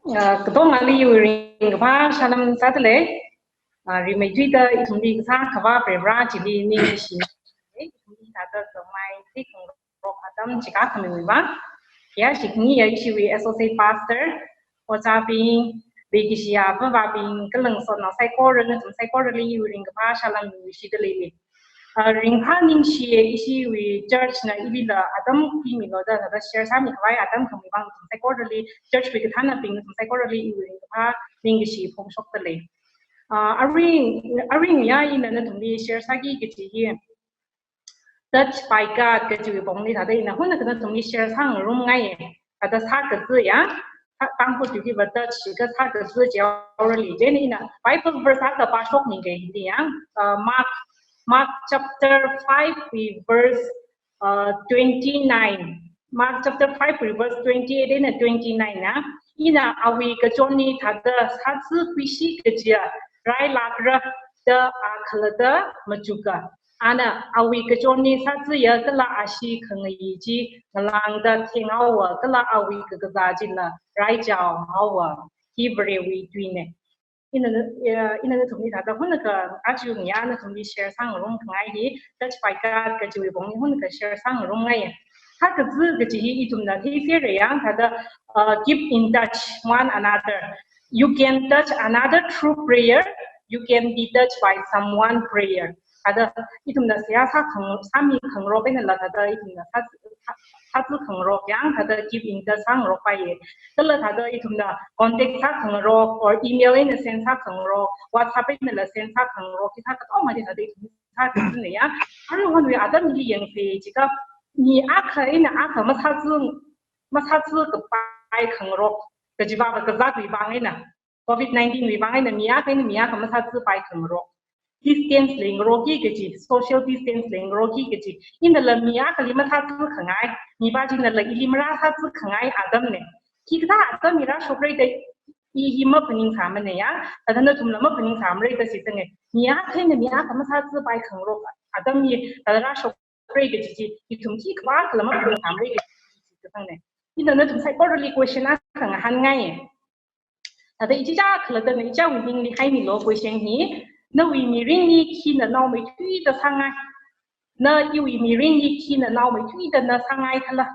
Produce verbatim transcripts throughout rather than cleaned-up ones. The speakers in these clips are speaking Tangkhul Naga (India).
Uh, katongali ringkaphā shalom sādalei. Uh, rimeithuida ithumli kasā Akhava Varivarā chili ningshi. Ithumli thāda khamei thikhangarok atam chikha khamiwui vang. Ya, shikni ya ishiwui associate pastor, ojābing, leikashiya avāvabing, kala ngasotnao saikora, nathum saikorali iwui ringkaphā shalom ningshidalei. Uh, ringphā ningshiya, ishiwui church na ilila atam khuimilu da, da share sāmikhavai atam khamiwui vang nathum saikorali, church wui kathānnabing nathum saikorali iwui ringkaphā ningkashi phongshokdalei. Uh, aring, aring ya ina nathumli share sāki kaji hi, Touched by God kajiwui pongli thāda ina hunakha nathumli share sāngarumngai. Thāda sākaza ya, sā, Tangkhul tuiva touch, ka sākaza jihaorali. Chieina ina Bible verse akha pāshokmingai hili ya. Uh, Mark, Mark chapter five wui verse, uh, twenty-nine. Mark chapter five wui verse twenty-eight eina twenty-nine ya. Ina awui kachonli thāda sāzakhuishi kajiya railākra da a khalatta machuka. Ana awui kachonli sāzaya kala ashi khangayi chi ngalāngda thenghaowa kala awui kakazā chila raichao haowa. Hi Varewui tuina. Ina, eh, ina nathumli thāda hunakha aja ngayā nathumli share sāngarumkhangai hi, Touched by God kajiwui pongli hunakha share sāngarumngai. Sākaza kaji hi ithumna theisera ya, thāda, uh, keep in touch one another. You can touch another through prayer. You can be touched by someone prayer. Thāda ithumna seihā sākhang, sāmikhangarok einala thāda ithumna sā, sā, sāzakhangarok ya, thāda keep in touch sāngarokpaiya. Kala thāda ithumna contact sākhangarok, or email eina send sākhangarok, WhatsApp einala send sākhangarok, hi sā katonga hi thāda ithum sākazana ya. Aruihonwui atamli yangsa chiakha, mi akha eina akha masāza, masāzakapai khangarok kajiva kazātwui vang eina, covid nineteen wui vang eina mi akha eina mi akha masāzapai khangarok. Distance leingarokki kaji, social distance leingarokki kaji. Inala mi akhali masāzakhangai, mipā chinala ili marāsāzakhangai atamna. Khikathā atam hi rāshokra da i hi maphaningsāmana ya, thāda nathumla maphaningsāmara da shitsanga. Mi akha eina mi akha masāzapai khangarok atam hi thāda rāshokra kaji chi, ithum khikha akhala maphaningsāmara kaji chi kathāna. Ina nathum saikorali question akha ngahānngai. Thāda ichicha khalattana ichāwui ningli haimilu question hi, nawui mirinli khina naomeithuida sāngai? Na iwui mirinli khina naomeithuida na sāngaikhala?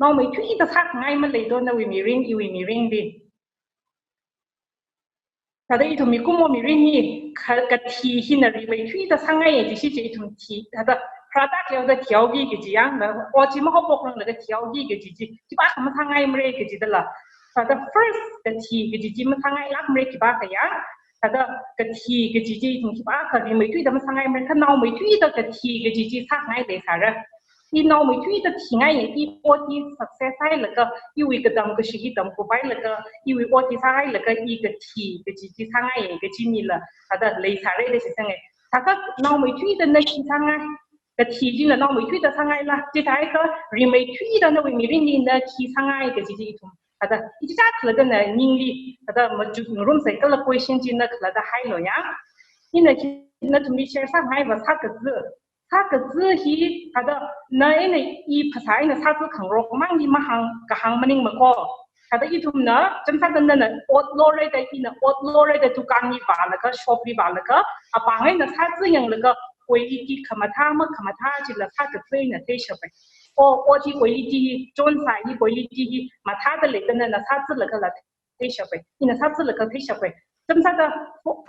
Naomeithuida sākhangai maleida nawui mirin, iwui mirinli. Thāda ithum mikumo mirin hi ka, kathi hina rimeithuida sāngaiya jishi chi ithum thi, thāda pharatak leoda thihaoki kaji ya, na ot chi mahaophokranglaga thihaoki kaji chi, khipākha masāngaimara kajidala. Thāda first kathi kaji chi masāngailākmara khipākha ya, thāda kathi kaji chi ithum khipākha rimeithuida masāngaimara, kha naomeithuida kathi kaji chi sāngai leisāra. I naomeithuida thingaiya, i ot hi success hailaga, iwui katam kashi hi tamkuphailaga, iwui ot hi sāhailaga, i kathi kaji chi sāngaiya kaji mila thāda leisāra da shitsanga. Thākha naomeithuida na khi sāngai, kathi china naomeithuida sāngaila, chithākha rimeithuida nawui mirinli na khi sāngai kaji chi ithum thāda ichicha khalattana ningli thāda machukngarumsa kala question chi na khalatta hailu ya. Ina khi nathumli share sāngaiva sākaza. Sākaza hi thāda na eina i phasā eina sāzakhangarok mangli mahāng, kahāng maningmako. Thāda ithumna, chānsāda nana ot lorada, ina ot lorada dukānli vālaga, shopli vālaga, apāng eina sāzayanglaga, quality khamathā makhamathā chila sākaza eina theishapai. O, ot hi quality hi, chonsā hi quality hi mathāda leida nana sāzalagala theishapai. Ina sāzalaga theishapai. Chānsāda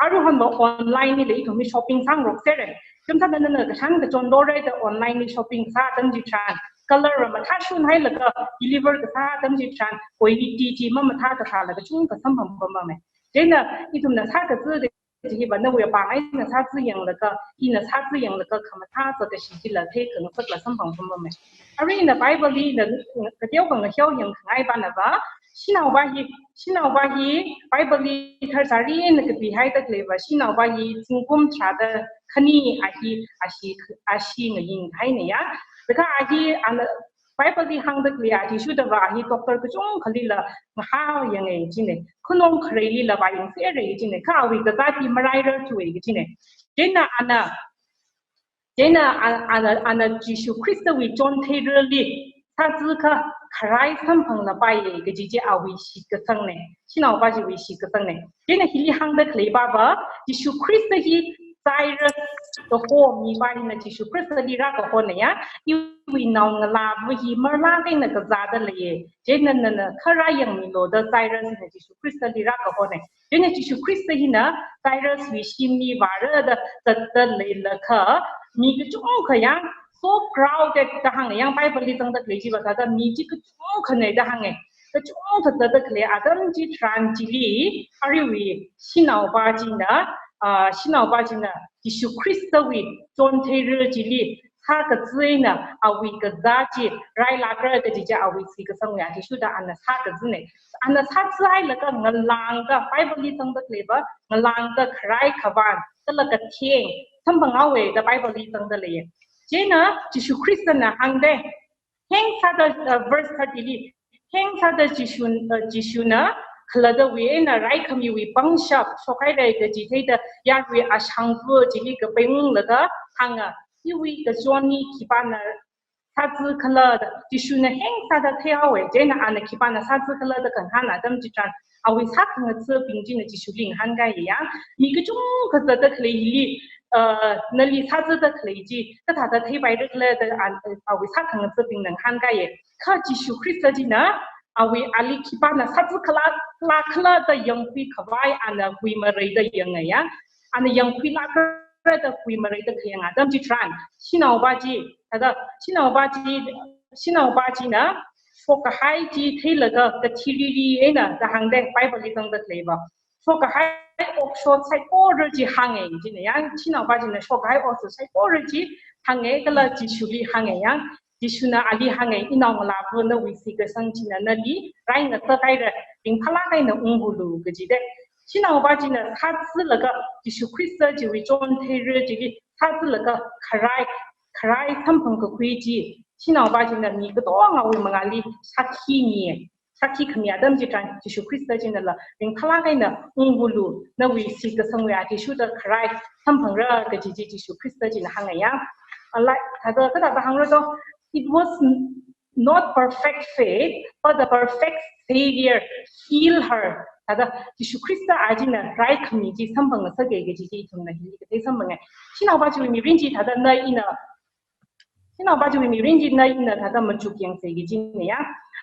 aruihonva online lila ithumwui shopping sāngarokserra. Chānsāda nana kashāng kachon lorada online li shopping sā atam chitharan, color va mathāshun hailaga deliver kasā atam chitharan, quality chi mamathā kasāla kachungkha samphangbamma. Chieina ithumna sākaza kaji hiva nawui apāng eina sāzayanglaga, ina sāzayanglaga khamathā sā kashi chila theikhangasakla samphangbamma. Arui ina Bible li ina kateokha ngahiao yangkhangai panava, shanaova hi, shanaova hi Bible li tharzari eina kapihaida khaleiva, shanaova hi zingkum tharāda khani a hi, ashi, ashi ngayinhaina ya. Laga a hi ana Bible li hāngda khalei athishurdava hi doctor kachungkhalila ngahāyanga jina. Khanong khareilila vāyangserra jina. Kha awui kazāt hi marairarthuwa jina. Chieina ana, chieina a-, ana, ana Jishu Khristawui chontheirali sāzakha, kharai samphanglapaiye kaji chi awui shitkasangne. Shanaopa chiwui shitkasangne. Chieina hili hāngda khalei pava, Jishu Khrista hi Jairus kaho mipa hina Jishu Khristali rākahona ya, iwui naongalāva hi marlāk eina kazāda leiye. Chieina nana kha rāyangmilu da Jairus hina Jishu Khristali rākahona. Chieina Jishu Khrista hina Jairuswui shimli vāra da zatda leilakha, mi kachungkha ya, so crowded da hānga ya, Bibleli zangda khalei chiva thāda mi chi kachungkhane da hānga. Kachungkha zatda khalei atam chitharan chili, aruiwui shanaopa china, ah, shanaopa china Jishu Khristawui chontheira chili sākazi eina awui kazā chi railākra kaji chi awui shitkasanwui athishurda ana sākazine. Ana sāzihailaga ngalāngda, Bibleli zangda khaleiva, ngalāngda kharai khavān, kala katheng samphanghaowe da Bibleli zangda leiye. Chieina Jishu Khristana hāngde, heng sāda, uh, verse thirty li, heng sāda Jishun, uh, Jishuna khalattawui eina raikhamiwui pangshap shokhaira kaji theida yarui ashangva chili kapengunglaga hānga, iwui kachon hi khipāna sāzikhala da. Jishuna heng sāda theihaowe, chieina ana khipāna sāzikhala da kahāng atam chitharan, awui sākhangathabing china Jishuli ngahānkaiye ya, mi kachungkha zatda khalei hili, uh, nali sāzida khalei chi kathāda theipairakhala da an, awui sākhangathabingna ngahānkaiye. Kha Jishu Khrista china awui ali khipāna sāzikhala, lākhala da yangkhui khavai ana huimareida yanga ya. Ana yangkhuilākra da huimareida khayang atam chitharan, shanaopa chi, thāda shanaopa chi, shanaopa china shokkahai chi theilaga kathi riri eina da hāngde, Bibleli zangda khaleiva. Shokkahai okshot saikora chi hānge china ya, shanaopa china shokkahai okshot saikora chi hānge kala Jishuli hānge ya. Jishuna ali hānge, inaongalāva nawui shitkasang china nali raingasakhaira, ringphālāk eina ungulu kajide. Shanaopa china sāzilaga, Jishu Khrista chiwui chontheira chili sāzilaga kharai, kharai samphangkakhui chi, shanaopa china mi katongawui mangāli sākhimiye. Sākhi khami atam chitharan Jishu Khrista chinala ringphālāk eina ungulu, nawui shitkasangwui athishurda kharai samphangra kaji chi Jishu Khrista china hānga ya. Alai, thāda, kathāda hāngra do, it was n-, not perfect faith, but the perfect Savior heal her. Thāda, Jishu Khrista a china raikhami chi samphangngasake kaji chi ithumna hili kathei samphanga. Shanaopa chiwui mirin chi thāda na ina, shanaopa chiwui mirin china ina thāda machuk yangsa kaji china ya.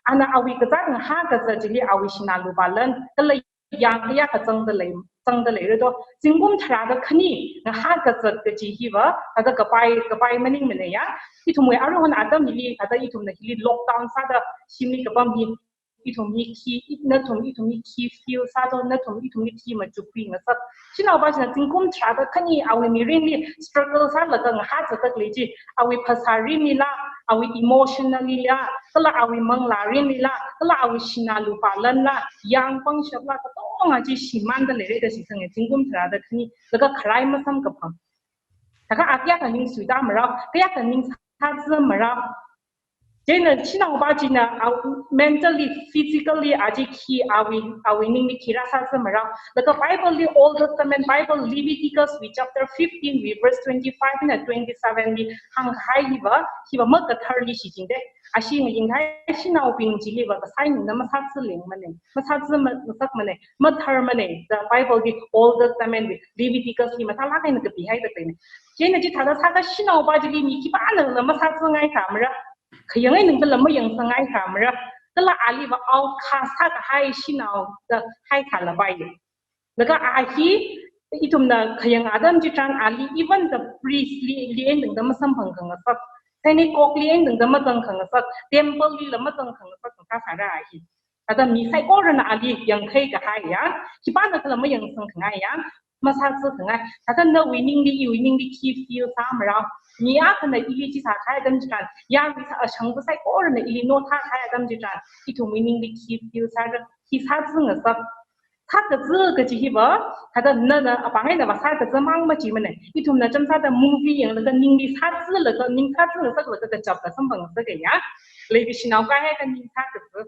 Ana awui kazāt ngahā kazat chili awui sinā lupā lan, kala yang kayākha zangda lei, zangda leira do. Zingkum tharāda khani ngahā kazat kaji hiva, thāda kapai, kapai maningmana ya. Ithumwui aruihon atam hili, thāda ithumna hili lockdown sāda shimli kapam hi, ithum hi khi, nathum ithum hi khi feel sādo, nathum ithum hi khi machukkhui ngasak. Shanaopa china zingkum tharāda khani awui mirinli struggle sālaga ngahā zatda khalei chi, awui phasā mirinlila, awui emotionally la, kala awui manglā mirinlila, kala awui sinā lupā lanla, yang pangshapla katonga chi shimānda leira da shitsanga, zingkum tharāda khani, laga kharai masamkaphang. Thākha a kayākha ning suitāmarao, kayākha ning sāzāmarao. Chieina shanaopa china a mentally, physically a chi khi awui, awui ningli khi rāsāzāmarao. Laga Bibleli, Old Testament Bible, Leviticuswui chapter fifteenwui verse twenty-five eina twenty-sevenli hāngkahai hiva, hiva makatharli shichinda. Ashi ngayinghai shanaobing chiliva kasai ningna masāzālengmana, masāzā ma-, masākmana, matharmana da Bibleli, Old Testament, Leviticusli mathālāk eina kapihaida khaleina. Chieina chithāda sākha shanaopa chili mi khipānala masāzāngaithāmara. Khayang einingdala mayangsāngaithāmara. Kala aliva outcast sākahai shanao da haithālapai. Laga a hi ithumna khayang atam chitharan ali even the priestli, li einingda masamphangkhangasak, synagogueli einingda mazangkhangasak, templeelila mazangkhangasak, kasāra a hi. Thāda mi saikorana ali yangkhui kahai ya, khipānakhala mayangsāngngai ya, masāzāngai. Thāda nawui ningli, iwui ningli khi feel sāmarao. Mi akhana ili chi sākahai atam chitharan, yarui sā, ashangva saikorana ili nothākahai atam chitharan, ithumwui ningli khi feel sāra, khi sāzāngasak. Sākazā kaji hiva, thāda nana apāng eina vāsākazā mang machimana. Ithumna chānsāda movie yanglaga ningli sāzālaga, ning sāzāngasaklaga kachapta samphangsa kaya. Leikashinao kahai kaning sākazā.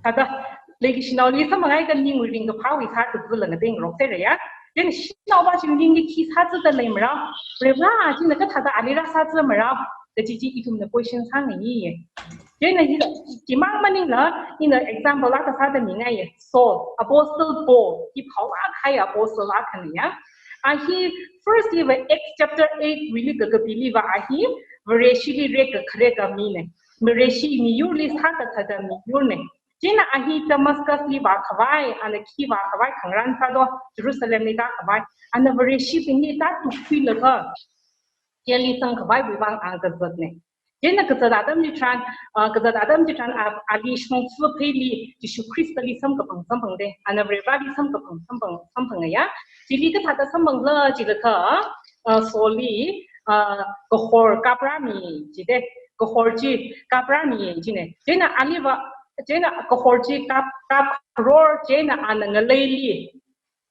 Thāda, leikashinaoli samphangkahai kaningwui ringkaphāwui sākazāla ngateingarokseraya. Then shanaopa chiwui ningli khi sāzāda leimarao. Varivara china kathāda ali rāsāzāmarao. kaji chi ithumna question sāngai ye. Chieina hila, chimang maningla, ina example akha sāda mingaiye. Saul, Apostle Paul, hi phālāk kahai apostle akhana ya. A hi first li va Acts chapter eight wuili kakapili va a hi, Vareshili rekakhareka mine. Vareshi miyurli sākathāda miyurne. Chieina a hi Damascus li vākhavai, ana khi vākhavai khangarān sādo, Jerusalem li tākhavai. Ana Vareshibingli tātukkhuilaga, jail li sangkhavaiwui vang a kazatne. Chieina kazat atam chitharan, ah, kazat atam chitharan a, ali shongfa pheili Jishu Khristali samkaphang samphangde, ana Varivarali samkaphang samphang, samphanga ya. Chili kathāda samphangla jilakha, ah, Saulli, ah, kahor kaprāmi jide, kahor chi kaprāmi jine. Chieina ali va, chieina kahor chi kap, kapkharor, chieina ana ngaleili,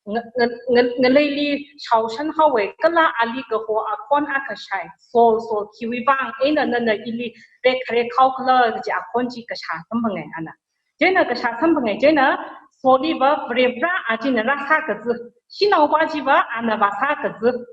nga-, nga-, nga-, ngaleili shaoshan haowe, kala ali kaho akhon akha shai, Saul, Saul, khiwui vang eina nana ili rekhare khaokhala kaji akhon chi kashā samphangai ana. Chieina kashā samphangai, chieina Saulli va Varivara a china rāsā kazi, shanaopa chi va ana vāsā kazi.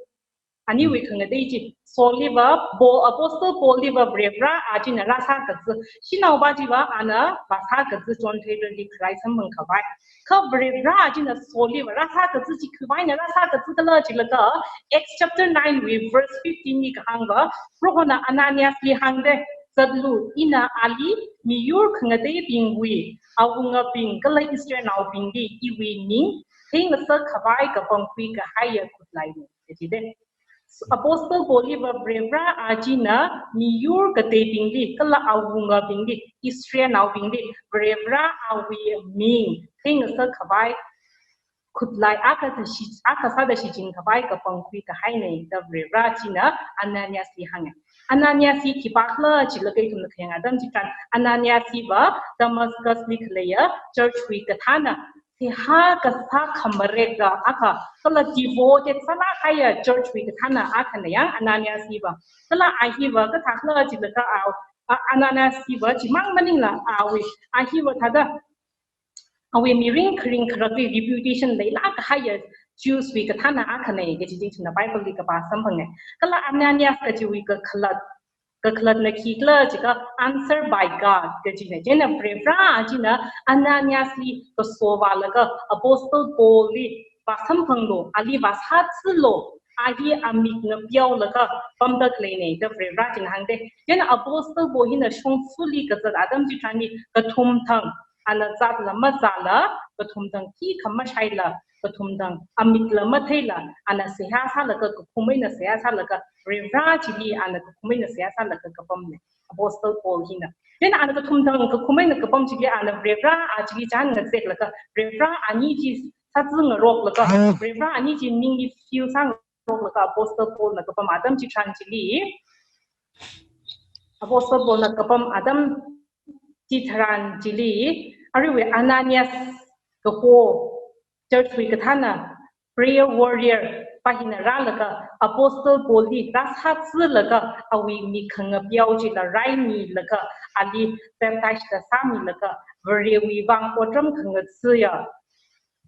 Aniwui khangatei chi, Saulli va, Paul, Apostle Paulli va Varivara a china rāsā kazi, shanaopa chi va ana vāsā kazi chontheirarli kharai samphangkhavai. Kha Varivara a china Saulli va rāsā kazi chi khiwuivang eina rāsā kazi khala jilakha, Acts chapter nine wui verse fifteen li kahāng va, Prohona Ananiasli hāngde, zatlu, ina ali miyur khangateibingwui awungabing kala Israelnaobingli iwui ming theingasakkhavai kapangkhui kahaiya khutlaine, kajide. Apostle Paulli va Varivara a china miyur kateibingli, kala awungabingli, Israelnaobingli, Varivara awui ming theingasakkhavai khutlai akha sāda shi-, akha sāda shichinkhavai kapangkhui kahaine da Varivara china Ananiasli hānge. Ananias hi khipākhala jilakha ithumna khayang atam chitharan, Ananias hi va Damascus li khaleiya church wui kathāna, seihā kasā khamarekla akha, kala devoted sālāk kahaiya church wui kathāna akhana ya Ananias hi va. Kala a hi va kathākhala jilakha a, a, Ananias hi va chimang maningla awui, a hi va thāda awui mirin kharing kharakli reputation leilāk kahaiya Jews wui kathāna akhana kaji chi ithumna Bible li kapā samphange. Kala Ananias kajiwui kakhalat, kakhalatna khikhala jiakha answer by God kajine. Chieina Varivara a china Ananiasli kasovālaga Apostle Paulli vāsamphanglu, ali vāsāthuilu, a hi amikna pyaolaga pamda khaleine da Varivara china hāngde. Chieina Apostle Paul hina shongfali kazat atam chitharanli kathumthang, ana zatla mazatla, kathumthang khikha mashaila, kathumthang amikla matheila, ana seihā sālaga, kakhum eina seihā sālaga, Varivara chili ana kakhum eina seihā sālaga kapamne, Apostle Paul hina. Chieina ana kathumthang kakhum eina kapam chili ana Varivara a chili chān ngazeklaga, Varivara ani chi sāzi ngaroklaga, Varivara ani chi ningli feel sāngaroklaga Apostle Paulna kapam atam chitharan chili, Apostle Paulna kapam atam chitharan chili, aruiwui Ananias kaho church wui kathāna prayer warrior pa hina rālaga Apostle Paulli rāsāthuilaga awui mik khangapyao chila raimilaga ali baptize da sāmilaga Varewui vang otram khangathuiya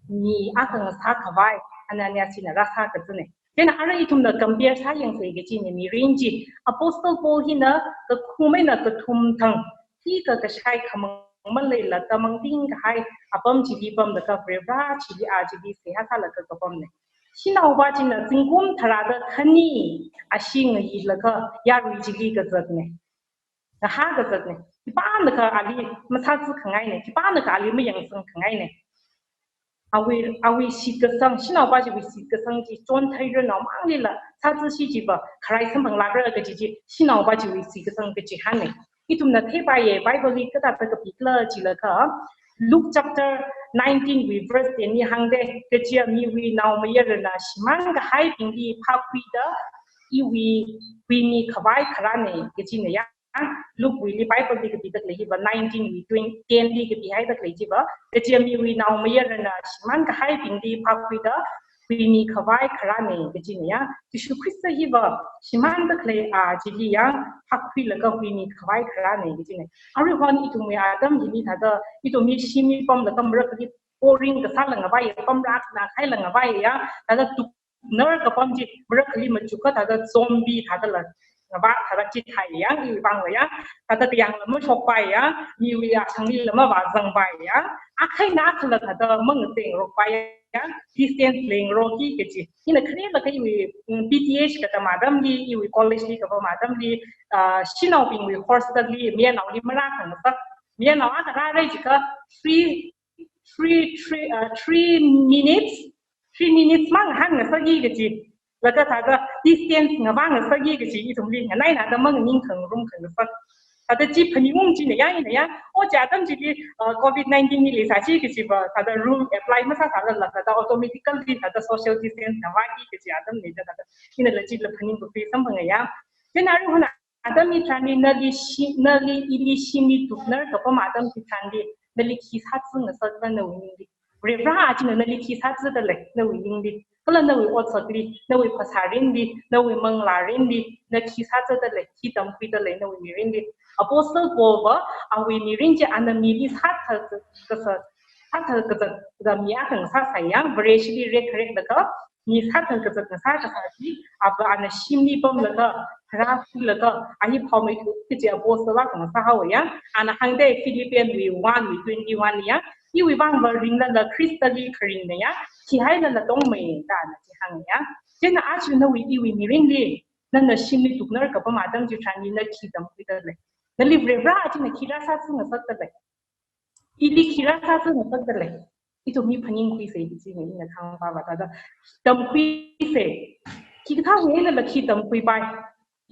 mi akha ngasākhavai Ananias hina rāsā kazine. Chieina arui ithumna compare sāyangsa kajine mirin chi. Apostle Paul hina kakhum eina kathumthang khikha kashai khamang maleila tamangting kahai apam chili pamlaga Varivara chili a chili seihā sālaga kapamne. Shanaopa china zingkum tharāda khani ashee ngayilaga yarui chili kazatne. Ngahā kazatne. Khipānakha ali masāzi khangaine, khipānakha ali mayangsang khangaine. Awui, awui shitkasang, shanaopa chiwui shitkasang chi chontheirarnao manglila sāzi shi chi va kharai samphanglākra kaji chi shanaopa chiwui shitkasang kachihānne. Ithumna theipaiye, Bible li kathāda kapikhala jilakha, Luke chapter nineteen wui verse ten li hāngde, kaja miwui naomayarana shimān kahaibingli phākhuida iwui huimi khavai kharāne kajine ya. Luke wuili Bible li kapida khalei hi va nineteen wui twenty, ten li kapihaida khalei chi va, kaja miwui naomayarana shimān kahaibingli phākhuida huimi khavai kharāne kajine ya. Jishu Khrista hi va shimānda khalei a chili ya phākhuilaga huimi khavai kharāne kajine. Aruihon ithumwui atam hili thāda, ithumwui shim hi pamlaga marakhali boring kasāla ngavai, pamrākna kahaila ngavai ya, thāda tuk nar kapam chi marakhali machukha thāda zombie thādala ngavā thāda chithāya, iwui vangla ya, thāda kayāngla mashokpaiya, miwui ashangli la mavāzangpaiya, akha eina akhala thāda mangatengrokpaiya, distance leingarokki kaji. Ina kharelaga iwui, mm, B Th katam atamli, iwui college li kapam atamli, ah, shanaobingwui hostel li, mayarnaoli marākhangasak, mayarnao akha rāra jiakha three, three, three, uh, three minutes, three minutes mang ngahānngasakki kaji. Laga thāda distance ngavāngasakki kaji, ithumli nganai eina thāda manganing khangarum khangasak. Thāda chi phaningung china ya, ina ya, o chi atam chili, uh, covid nineteen li leisāsi kajiva, thāda rule apply masāsālala, thāda automatically thāda social distance ngavāki kaji atamna da, thāda inala chila phaningkakhui samphanga ya. Chieina aruihon atam hitharanli nali shi-, nali ili shimli tuknar kapam atam hitharanli, nali khi sātsi ngasakta nawui ningli. Varivarā china nali khi sātsida lei, nawui ningli. Kala nawui otsakli, nawui phasārinli, nawui manglārinli, na khi sātsida lei, khi tamkhuida lei, nawui mirinli. Apostle Paul va, awui mirin chi ana mili sātha kazat, sātha kazat, da mi akha ngasāsai ya, Vareshili rekkharek laga, mi sātha kazat ngasā kasā chi, ava ana shimli pamlaga, rākhuilaga, a hi phaomeithui kaji apostle akha ngasāhaowa ya, ana hāngda Philippian wui one wui twenty-one ya, iwui vangva ringlala Khristali kharingna ya, khihailala tongmei da ana chi hānga ya. Chieina aja nawui iwui mirinli, nana shimli tuknar kapam atam chitharanli na khi tamkhuida lei. Nali Varivarā china khi rāsātsi ngasakta lei. Ili khi rāsātsi ngasakta lei. Ithum mi phaningkhuisa, ichi ni ina khangpava thāda. Tamkhuisa. Khikathāwui einala khi tamkhuipai.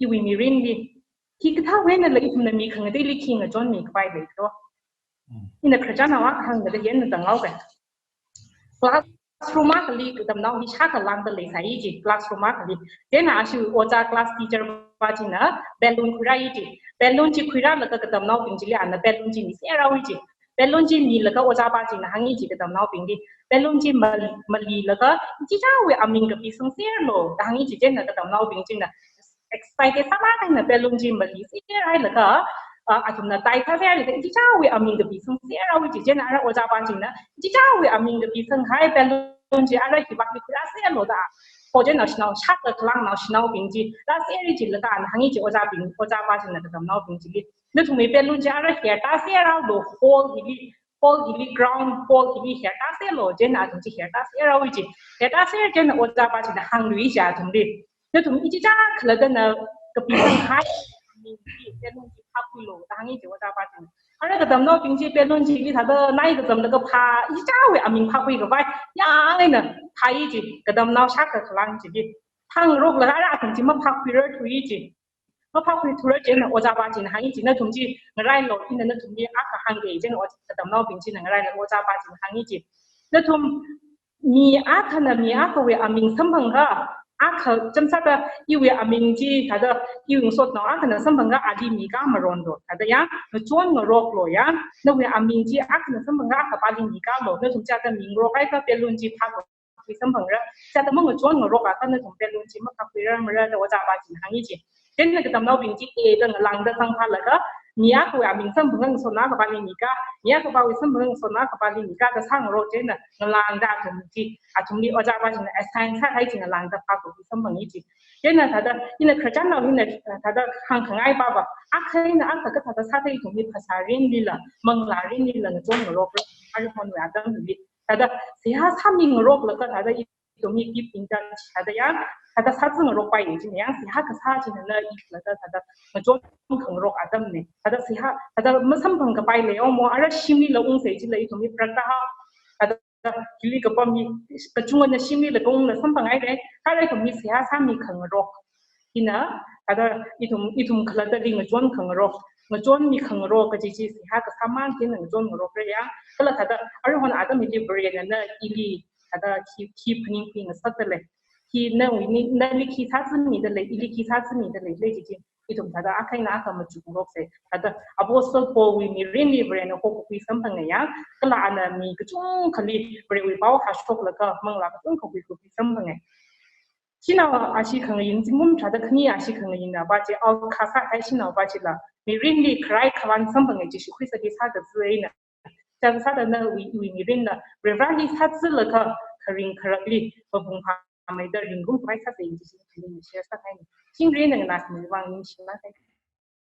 Iwui mirinli. Khikathāwui einala ithumna mi khangateili khi ngachonmikapai lei to. Mm. Ina khararchan nao akha hāngda hina tanghaoka. Classroom akhali katamnao hi shākha lāngda leisai ji, classroom akhali. Chieina ashi ojā class teacher pa china balloon khuirāi ji. Balloon chi khuirālaga katamnaobing chili ana balloon chi miserhaowa ji. Balloon chi milaga ojā pa china hāngi ji katamnaobingli. Balloon chi mal-, malilaga, ichichāwui aming kapisangserlu, da hāngi ji. Chieina katamnaobing china excited sālāk eina balloon chi maliserhailaga, ah, athumna taithāserhailaga, ichichāwui aming kapisangserhaowa ji. Chieina ara ojā pa china, ichichāwui aming kapisanghai balloon chi ara hivākli khuirāserlu da. Ho chieina shanao, shākha khalang nao shanaobing chi rāserra jilaga ana hāngi ji ojābing, ojā pa china katamnaobing chili. Nathumwui balloon chi ara hertāserhaolu, hall hili, hall hili, ground hall hili hertāserlu, chieina athum chi hertāserhaowa ji. Hertāser chieina ojā pa china hānglui ji athumli. Nathum ichichā khalattana kapisanghai aming chi balloon chi phākhuilu, da hāngi ji ojā pa china. Ara katamnaobing chi balloon chili thāda nai kazamlaga phā, ichichāwui aming phākhuikhavai yāng eina phāi ji, katamnao shākha khalang chili. Phāngaroklaga ara athum chi maphākhuirarthui ji. Maphākhuithurar chieina ojā pa china hāngi ji, nathum chi ngarailu, ina nathumli akha hāngki, chieina ojā, katamnaobing china ngarailaga ojā pa china hāngi ji. Nathum mi akhana mi akhawui aming samphangakha, akha chānsāda iwui aming chi thāda iwui ngasotnao akhana samphangakha ali mika maronlu. Thāda ya, ngachon ngaroklu ya, nawui aming chi akhana samphangakha akhapāli mikalu. Nathum chithāda mingarokhaiakha balloon chi phākhui samphangra. Chithāda mangachon ngarokakha nathum balloon chi maphākhuirarmara da ojā pa china hāngi ji. Chieina katamnaobing chi e da ngalāngda zangphālaga, mi akhawui aming samphangakha ngasotnao akhapāli mika, mi akhapāwui samphangakha ngasotnao akhapāli mika da sāngarok chieina ngalāngda athum chi, athumli ojā pa china assign sāhai chi ngalāngda phākhui samphangi ji. Chieina thāda, ina khararchan nao hina, thāda hāngkhangai pava, akha eina akha kathāda sāda ithumli phasārinlila, manglārinlila ngachon ngarokra, aruihonwui atamli. Thāda seihā sāmingaroklaga thāda ithumli keep in touch, thāda ya, thāda sātsi ngarokpai ji, ya, seihā kasā china na ithumla thāda ngachon khangarok atamna. Thāda seihā, thāda masamphangkapai leihaomo, ara shimlila ungsa jila ithumli pharākta ha. Thāda hili kapam hi, kachungana shimlila kaungla samphanghaira, kha ara ithumli seihā sāmikhangarok hina, thāda ithum, ithum khalattali ngachon khangarok, ngachonmikhangarok kaji chi seihā kasāmang hina ngachon ngarokra ya. Kala thāda aruihon atam hili Varena ili thāda khi, khi phaningkhui ngasakta lei. Khi nawui ni, nali khi sātsimida lei, ili khi sātsimida lei, lei ji chi. Ithum thāda akha eina akha machukngaroksa. Thāda Apostle Paulwui mirinli Varena hokakhui samphanga ya. Kala ana mi kachungkhali Varewui pao hāshoklaga manglā kachungkha huikakhui samphanga. Shanao ashi khangayin, zingkum tharāda khani ashi khangayin apa chi, outcast sāhai shanao pa chila mirinli kharai khavān samphanga ji, Jishu Khristali sākazā eina. Chithāda sāda nawui, iwui mirinla Varivarāli sātsilaga kharing kharakli pabung phā mai da ringkum khavai sāsa chi chi chi share sākahaina. Chingri nganāsāmi vang ningshina kai.